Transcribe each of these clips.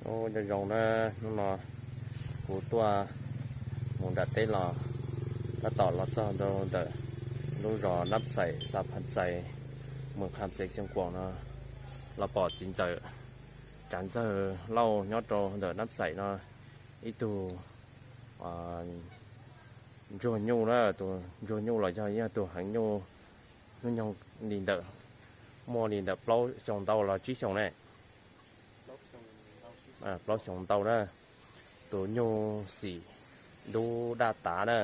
Ub, nyob zoo na, hnub no kuv tuaj mus nram teb los, tab tom los txog rau ntawm lub zos Nab Xais, xas Phas Xais, moos Kham Xees Xyooj Kuam no, los pom txiv ntxawm Tsav Ntxawg Lauj nyob rau ntawm Nab Xais no ib tug ntsuag nyuj na, tus ntsuag nyuj los yog yog tus heev nyuj, hnub nyoog li ntawm, muaj li ntawm plaub xyoos ntau los tsib xyoos ne, plaub xyoos ntau na. Tus nyuj xim dub daj tav na,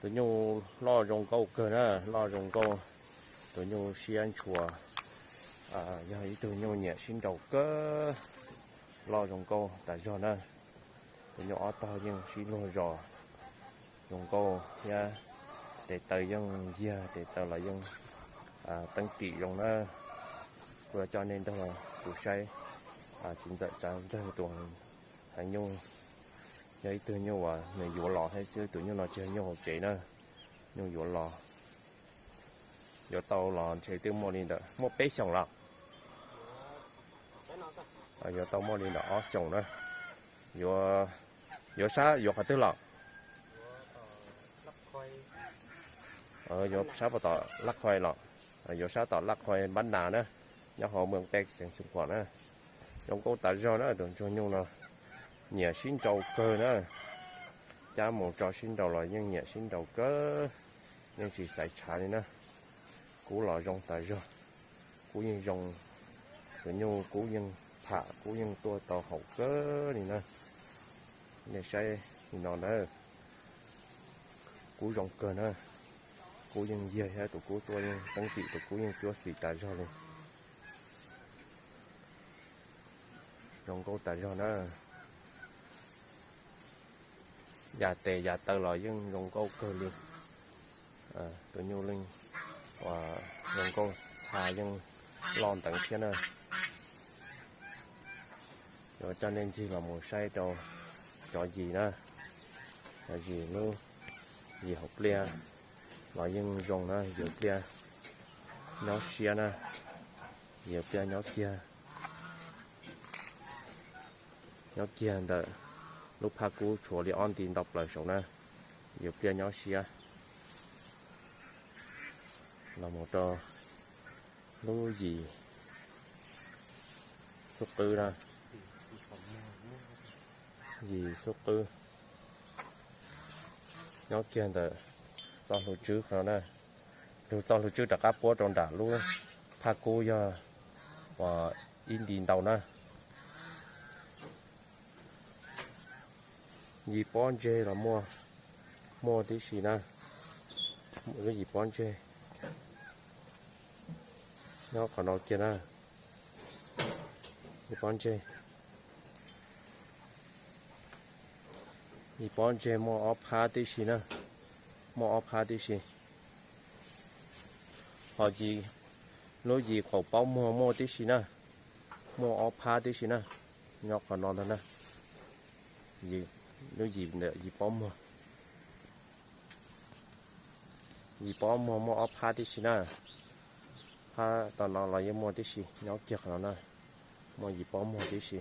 tus nyuj loj zoo nkauj kawg na, loj zoo nkauj, tus nyuj siab ntshua, yog ib tug nyuj nyiam sib nraus kawg, loj zoo nkauj tas zog na. Tus nyuj ob tog yeej sib luag zos zoo nkauj thiab, tes taw yeej yiag, tes taw los yeej teeb tim zoo na. Kuv yuav coj nej nrog kuv saib txiv ntxawm Tsav Ntxawg tus heev nyuj, yog ib tug nyuj uas nws yuav los thiab xwb, tus nyuj no tsis yog nyuj hauv tsev na, nyuj yuav los. Yuav tau los ntshe twb muaj li ntawm, muaj peb xyoos los, yuav tau muaj li ntawm ob xyoos na. Yuav, yuav sab yuav qhov twg los? Yuav sab puas tom Laj Qhoi los? Yuav sab tom Laj Qhoi Npab Nas na, nyob hauv moos Pej Xeev Xeev Khuam na. Zoo nkauj tas zog na, tus ntsuag nyuj no nyiam sib nraus kawg na. Cab mus tso sib nraus los yeej nyiam sib nraus kawg, yeej tsis xaiv tshav li na. Kub los zoo tas zog, kub yeej zoo, tus nyuj kub yeej tham, kub yeej tuaj tau haum kawg li na. Nej saib li no na, kub zoo kawg na, kub yeej yiag thiab, tus kub tuaj yeej teeb tim, tus kub yeej cuab xim tas zog li. Zoo nkauj tas zog na. Yam tes yam taw los yeej zoo nkauj kawg li. Tus nyuj leej zoo nkauj, txha yeej loj nteev thiab na. Yuav coj nej ncig los mus saib rau cov yis na, cov yis lub, yis hauv pliaj los yeej zoo na, yis hauv pliaj nyob siab na, yis hauv pliaj nyob kiag, nyob kiag ntawm lub phaj kub tshuav li ob nti ntau plaws saum na, yis hauv pliaj nyob siab. Los mus rau lub yis xub qwb na, yis xub qwb nyob kiag ntawm txoj hlua tswb qhov no na. Lug txoj hlua tswb rov qab puab rau nram lub phaj kub yog uas ib nti ntau na. Yis pob ntseg los muaj, muaj tib si na. Lub yis pob ntseg nyob qhov no kiag na. Yis pob ntseg, yis pob ntseg muaj ob phab tib si na, muaj ob phab tib si. Ho yis, lub yis qaum paub muag muaj tib si na, muaj ob phab tib si na, nyob qhov no ntag na. Lub yis ntawm yis pob muag, yis pob muag muaj ob phab tib si na. Phab tom no los yeej muaj tib si, nyob kiag qhov no na, muaj yis pob muag tib si.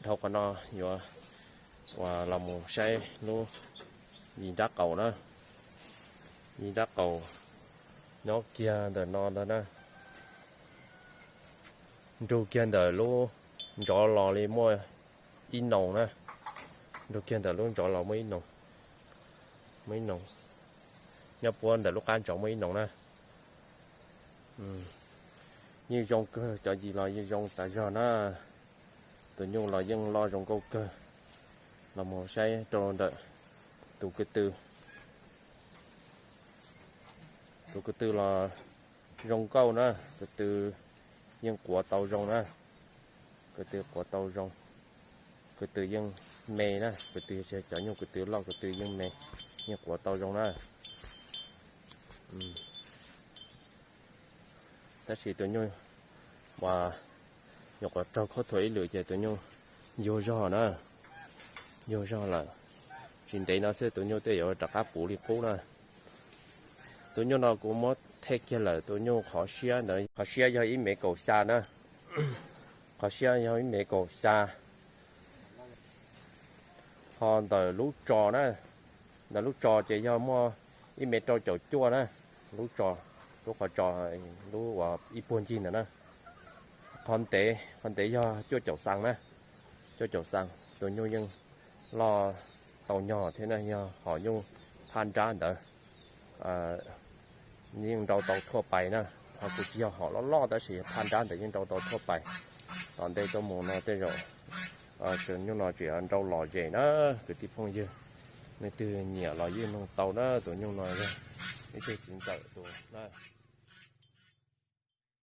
Dhau qhov no yuav uas los mus saib lub yis nrab qaum na. Yis nrab qaum nyob kiag ntawm no ntag na. Nrug kiag ntawm lub ntsov los li muaj ib noog na. Nrug kiag ntawm lub ntsov los muaj ib noog, muaj ib noog. Nyob puab ntawm lub qab ntsov muaj ib noog na. Yeej zoo kawg, cov yis los yeej zoo tas zog na. Tus nyuj los yeej loj zoo nkauj kawg. Los mus saib rau ntawm tus ko tw. Tus ko tw los zoo nkauj na, ko tw yeej quav tau zoo na, ko tw quav tau zoo, ko tw yeej me na, ko tw cov nyuj ko tw loj ko tw yeej me, yeej quav tau zoo na. Tab sis tus nyuj uas nyuam qhuav raug khaub thuas ib lwm ces tus nyuj yuag zog na, yuag zog lawm. Tsis ntev no xwb tus nyuj twb yuav rov qab puv li qub na. Tus nyuj no kuv muab thej kiag lawm, tus nyuj qhov siab ntawd, qhov siab yog ib mev kaum xya na. Qhov siab yog ib mev kaum xya. Ho ntawm lub tso na, ntawm lub tso ces yog muaj ib mev rau caum cuaj na. Lub tso, lub qhov tso, lub uas ib puag ncig ntawd na. Qhov ntev, qhov ntev yog cuaj caum xees na, cuaj caum xees. Tus nyuj yeej loj tau nyog thiab na, yog hom nyuj phaj nrab ntawd yeej nrau tau thuaj pais na. Ho kuj tsis yog hom loj loj tab sis phaj nrab ntawd yeej nrau tau thuaj pais. Tom ntej tuaj mus no tej zaum tus nyuj no tseem nrau lom zem na. Kwv tij phooj ywg, leej twg nyiam los yeej nug tau na. Tus nyuj no yog ib tug txiv ntxawm tus na.